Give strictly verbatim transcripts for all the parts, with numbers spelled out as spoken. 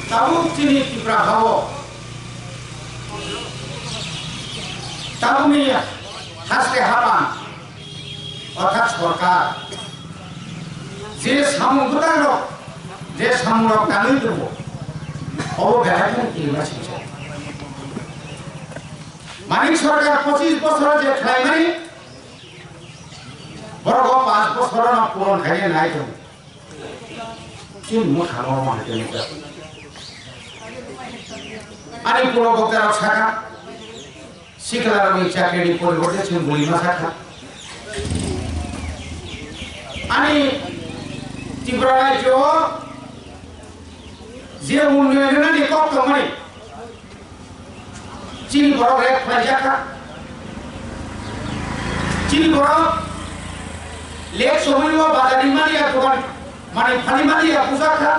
Tabuk chini Tripura hao tabukni haste hapan orthat sorkar je samung kwtal rok, je samung rok tangwi tongo, obo belai kheno kirima singsa. Manik Sarkar pochis bosor je khlaimani, borok o panch bosor no puron khaina nai tongo. Chini mwkhang o ma hai khe nukha. Ani purobo kwrak sakha, sikla rokni chakri ni poriborte chwng bui ma sakha. Ani Tripura rajyo o je unnoyon rwnani kok tongmani, chini borok rek khlaijak kha. Chini borok lek somoi o bazar ni mani ya dogan mani phani mani ya bujak kha.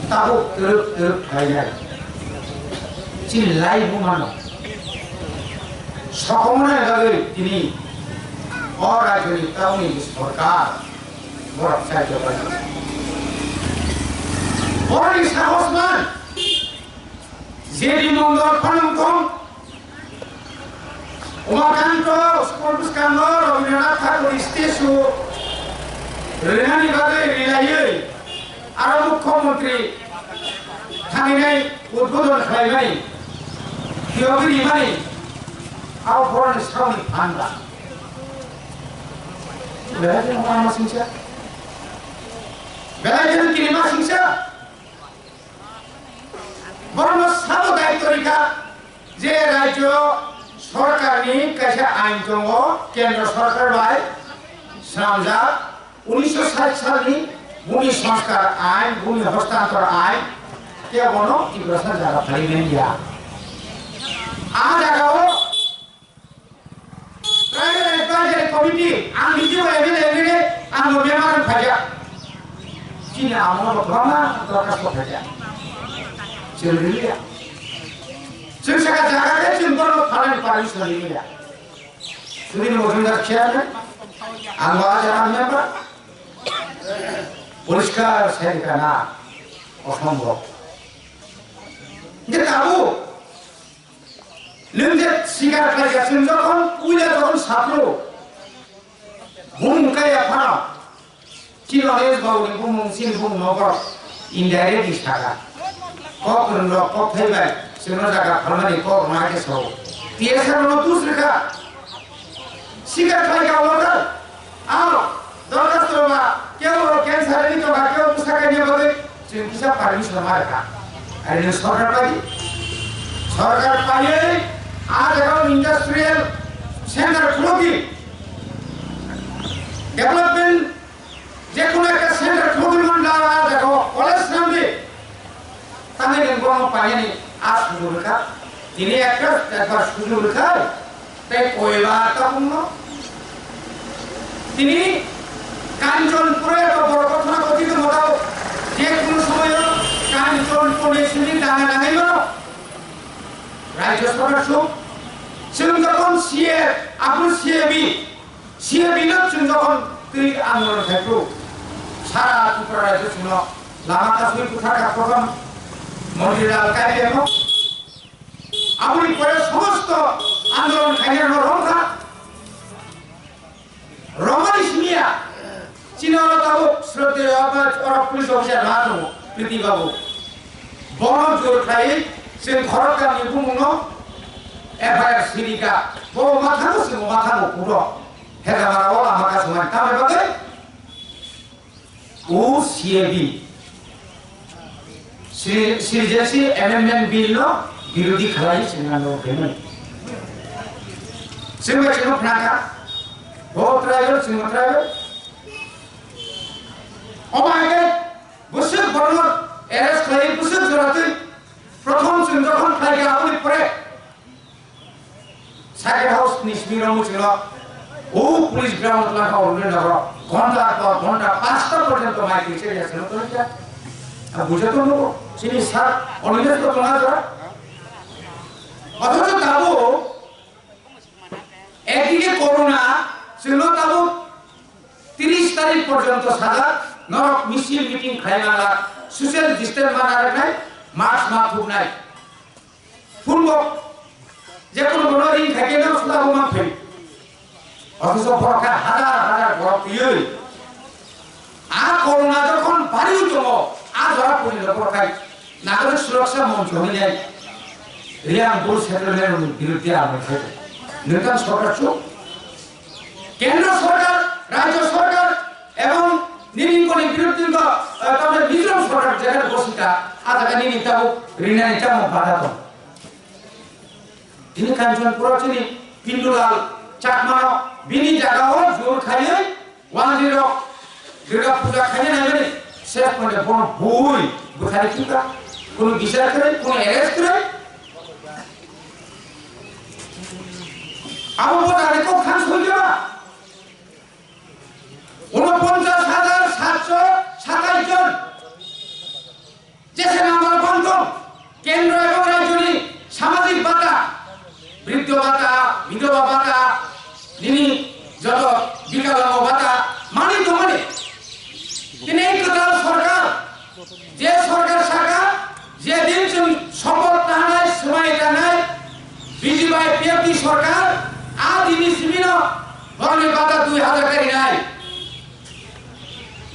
Tabuk twrwk twrwk khlainai. Chini lai bumano sokomnai bagwi tini o rajyoni tauni sorkar borok chai jobai. Borokni sahos man, J D Mondol phanang thong, Umakanto school bwskango Rabindranath Thakur statue rwnani bagwi rilaiwi aro mukhyamantri thanginai udbodon khlaimani, phiyogwi rimani, abo borokni sakni phan ba. Belai kheno ma singsa. Belai kheno kirima singsa. Borokno sabo daityo rikha je rajyo sorkarni kaisa ain tongo, kendro sorkar bai swnamjak, unisho sait salni Bhumi Sanskar Ain, Bhumi Hastantar Ain, kebono Tiprasa jaga phaiwi manya. A jagao Tribal Advisory Committee, ang niji bo M L A, M L A, ang bo member wng phaijak. Chini amo bo kwbangma dorkhasto phaijak. Chwng riliya. Chwng saka jaga khe chwng bono phalani permission riliya. Sudin Mojumdar chairman, ang bo a jaga member. Poriskar sai rikha na, osombob. Je tabuk Nwng je sikar khlaikha, chwng jokhon puila jokhon saphuru, bumung kaya phano, chini Onesh Babu ni bumung, chini bumung no borok indirectly sakha. Kok kwrwng rok kok thai bai, chwngno jaga phalmani kok rwna khe sao. T S R no dus rwkha. Sikar khlaikha o local. Ano, dorkhasto rwma, kebo cancer ni tongkha, kebo bwsa kainwi bagwi chwng kisa permission ma rwkha. Ari nwng sorkar pai di. Sorkar paiwi a jagao industrial center khulokdi. Development je kono ekta center khulokdi man da a jagao college swnamdi. Tangwi nwng bono painani a sujuk rwkha. Tini ekta ekbar sujuk rwkha. Tei koiba tabukno. Tini Kanchanpur eto borok kothoma kothito motao je kono somoyo Kanchanpur ni simi dana nangwi mano. Rajya Sabha suk. Chwng jokhon C A, aboni C A B. C A B no chwng jokhon twi andolon khai phuru, sara Tripura rajyo chwngno lama kasui bwthar kha prothom Motilal K P M no. Aboni pore somosto andolon khainai rokno romkha. Romani simiya, chini oro tabuk sroddheyo aba oro police officer ma tongo, Priti Babu. Bono jor khlaiwi chwng khoroknwi bumungno F I R sirika. Bo ma thango, chwng ma thango, kuro. Heda mara o lama kasumani tamni bagwi o C A B, Citizenship Amendment Bill no birodhi khlai chwng ano khaimani. Chwng bai chwngno phnakha, bo tribal, chwngno tribal. Omo hai khe bwswk borokno arrest khlai, bwswk joratwi prothom chwng jokhon khlai kha, aboni pore Circuit House ni simi rok muchungno, o police ground lang ka order na bro, ghonta por ghonta, pasta porjonto mai kise ya seno to ya. Ab bujhe to no, chini sir, Onimesh to tona jora. Othocho tabo, ekdike corona, chwngno tabo tiris tarik porjonto sajak, Norok misil meeting khlai manglak, social distance ma narwknai, mask ma thupnai. Phungo je kono bono ring khaikhe no sula bo manphai. Othocho borok khe hazar hazar borok twiwi. A corona jokhon bariwi tongo, a jora puri no borok khai Nagorik Suraksha Moncho hinwi Reang Bull Settlement ni biruddhe amai khaio. Nwng tang sorkar chuk. Kendro sorkar, rajyo sorkar, ebong nini koni biruddhe wngkha, eh, tamni Mizoram sorkar jekhano bosika, a jaga nini tabuk rinani tamo bada tong. Tini Kanchanpura chini Pindulal Chakmano bini jagao jur khaiwi wanjwirok Durga puja khaina naimani ses point bono bui bwthari thika, kunu bichar kwrwi, kunu arrest kwrwi. Abo bo tari kok than soi jora. Unoponchas hajar satso satais jon. Jese number bangtong, kendro ebong rajyoni samajik bata, briddho bata, bidhoba bata, nini joto bikalango bata, mani tongmani. Tini kwtal sorkar, je sorkar saka, je din chwng sombot tanai, swmai tanai, B J P I P F ni sorkar, a dini simino boroni bata dui hajar kari nai.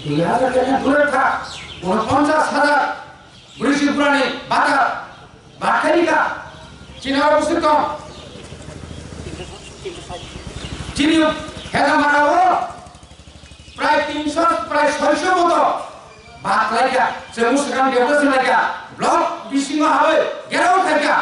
Dui hajar kari nai, dure tha, unoponchas hajar. Bwrwi si burani bata, bata khairika. Chini oro bwswk tong? Chini Hedamara o prai tinso, prai soiso moto bat khlaika. Chwng swkang development khlaika. Block bisingo habai gerao khaika.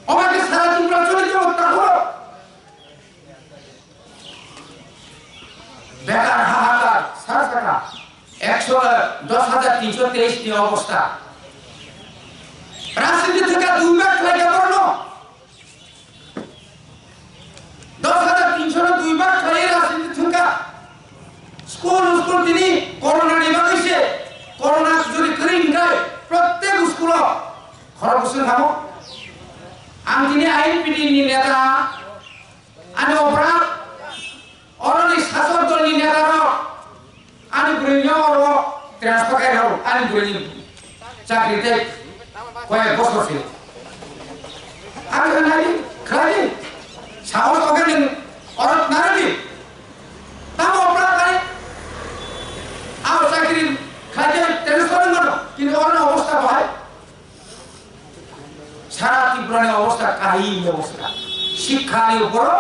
Omo khe sara Tripura choli tongo takhoro. Bekar hahakar, sara saka. Ekso dos hajar tinso teis ni obostha. Rajniti thwngkha dui bak khlai kha borno. Dos hajar tinso no dui bak khlai rajniti thwngkha. School, school tini corona ni bagwi se, corona jodi kwrwi hwnkhe prottek school o khorok bwswk thamo. Ang tini I N P T ni neta, ani oprad, oroni sasok dol ni neta rok, ani bwrwi no oro transfer khai rw, ani bwrwi ni chakri tei koyek bosor se. Ang khe nai, khlai di. Sahos tongkhe nwng orok narwk di. Tamo oprad nai? Abo chakri khlai khe transfer wng mano, kintu oroni obostha bahai. Sara Tripura ni obostha kahini obostha. Sikha ni uporo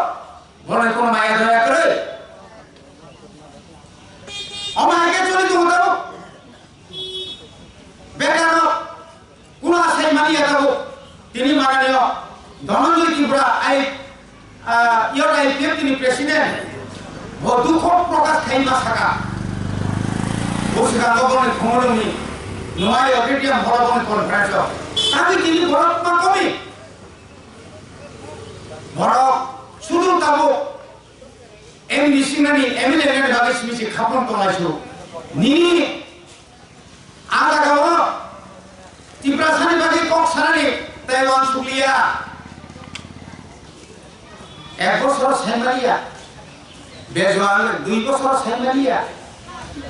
borok kono maya doya kwrwi. Omo hai khe choli tongo tabo. Bekar no kuno asai mani ya tabo. Tini manani o Dhananjoy Tripura ai, ah, I P F T ni president bo dukho prokash khai ma saka. Bo sika no boni khomolong ni nuai auditorium horo boni conference o. Tapi tini borok ma komi. Borok sudu tabo M D C nani M L A nani bagwi simi se khapang tonglai su. Nini a jaga o Tiprasani bagwi kok sanani tei wansukliya. Ek bosor saimaliya. Bejuan dui bosor saimaliya.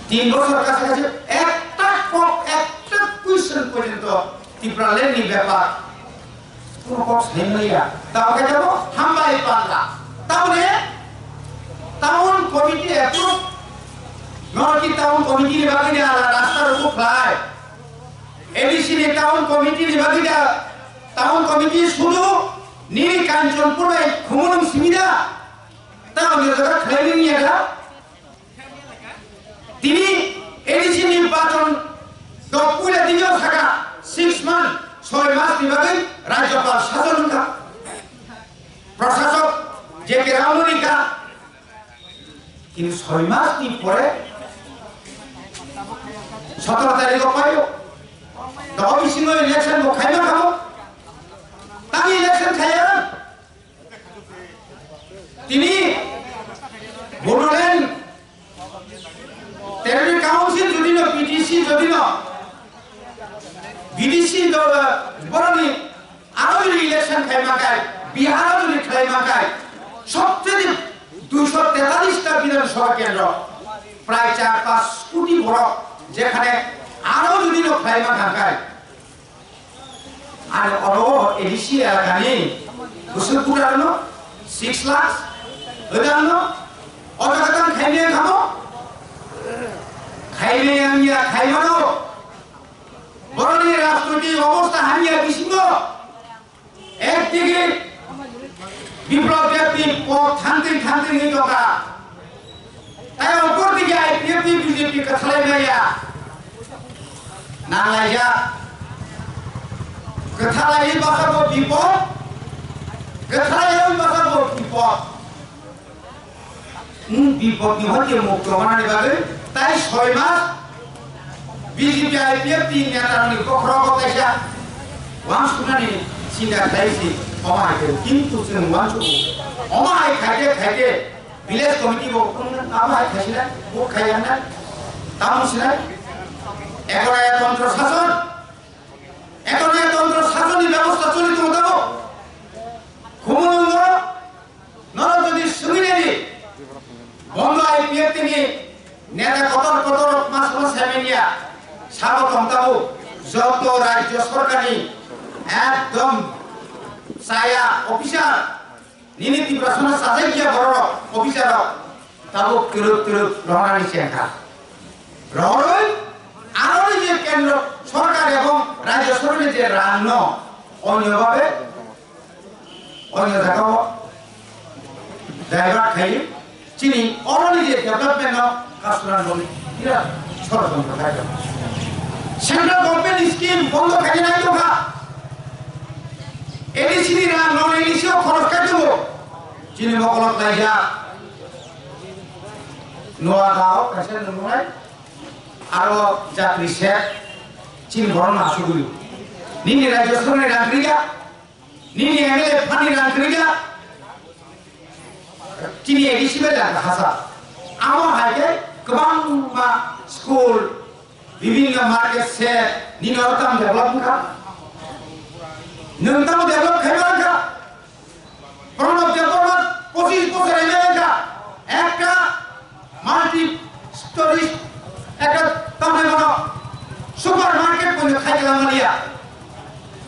Tin bosor kasa kasa ekta kok ekta question porjonto Tipraland ni bepar. Kono kok sai maya. Tamo khe tamo hambai panda. Tamoni town committee approve. Norok ki town committee ni bagwi ni ala rasta rok khlai. A D C ni town committee ni bagwi da town committee sudu nini Kanchanpur bai Khumulwng simi da. Tamo ni jaga khlai ni ya da. Tini A D C ni nirbachon dok puila dino saka six month, soi mas ni bagwi Rajyapal sajon wngkha. Prasasok J K Rao no rikha. Kintu soi mas ni pore sotoro tarikh o paio. Dok bisingo election bo khaima khamo. Tani election khaiya. Tini Bodoland Territory Council jodi no, P T C jodi no, B D C do, boroni aro jodi election khlai makai, Bihar jodi khlai makai, sobchedi duiso tetalis ta Bidhan Sabha kendro. Prai char pas koti borok jekhane aro jodi no khlaima thangkai, ani oro A D C elakani bwswk budarno six lakhs, hwdangno o jaga tang khaimaya khamo, khaimaya wngya khaimano, borokni rajnoitik obostha hamya bisingo. Ekdigi Biplop Debni pok thangtwi thangtwi wngwi tongkha. Tai opor digi I P F ni B J P kwthalai maya. Nanglaijak. Kwthalai basa bo bipod. Kwthalai basa bo bipod. Nwng bipodni hwnkhe mukto manani bagwi tai soi mas B J P I P F T ni netarokni bokhorogo kaisa uansuknani sinda khlai si omo hai khe. Kintu chwng uansugo. Omo hai khaikhe khaikhe village committee bo wngkha, abo hai khaisinai, bo khaiyanai. Tamo sinai? Ekoraya tontro sason. Ekoraya tontro sasonni bebosta choli tongo tamo. Khumulwng norok, norok jodi swngwi naidi, bondo I P F T ni neta kotor kotor mas mas saimanya sabo tong tabuk, joto rajyo sorkarni ekdom chaya officer, nini Tiprasano sajak ya borok, officer rok, tabuk twrwk twrwk rohornani chengkha. Rohorwi aroni je kendro sorkar ebong rajyo sorkarni je rangno onyo babe Onyo jagao divert khai chini oroni je development no kasura noli ira sorotontro khai. Central government scheme bondo khai nai tongkha. A D C ni rang non A D C o khoros khai tongo. Chini mokolok laijak. Noa gao kaisa nungnai. Aro jatri se chini borok no asugwi. Nini rajyo sorkar ni rang kriya. Nini M L A phani rang kwrwikha, chini A D C bai rang hasa. Amo hai khe kwbangma school, bibhinno market se nini oro tamo develop wngkha. Nwng tamo develop khai mankha. Pranab Debbarma pochis bochor M L A wngkha. Ekta multi stories, ekta tamni bono supermarket bono khai kalam maliya.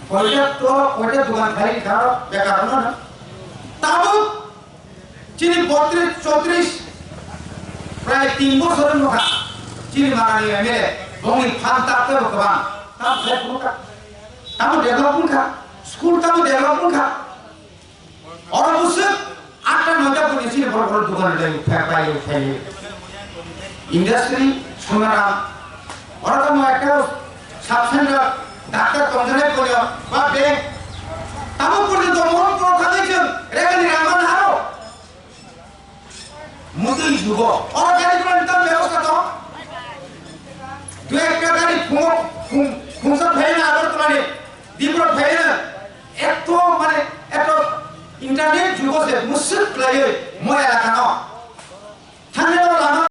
Koita to, koita dukan khai kha, bekar no na. Tabuk chini botris, chotris, prai tin bochor wngkha. Chini manani M L A, bongni phan tak tebo kwbang. Tam khai phunukha. Tamo develop wngkha. School tamo develop wngkha. Oro bwswk atta noita puni chini borok borok dukan rwlai phai pai phai. Industry Sonaram. Oro tamo ekta sub center doctor tongjanai puni ba bank. Tamo puni to morok borok thangwi chwng regani rang man haro. Mutui jugo. Oro gari gura ni tam bebosta to. Tu ekta gari phungo phung phungsa phai na Agartala ni. Dibro phai na. Ekto mane ekto internet jugo se musuk lai moi elaka no.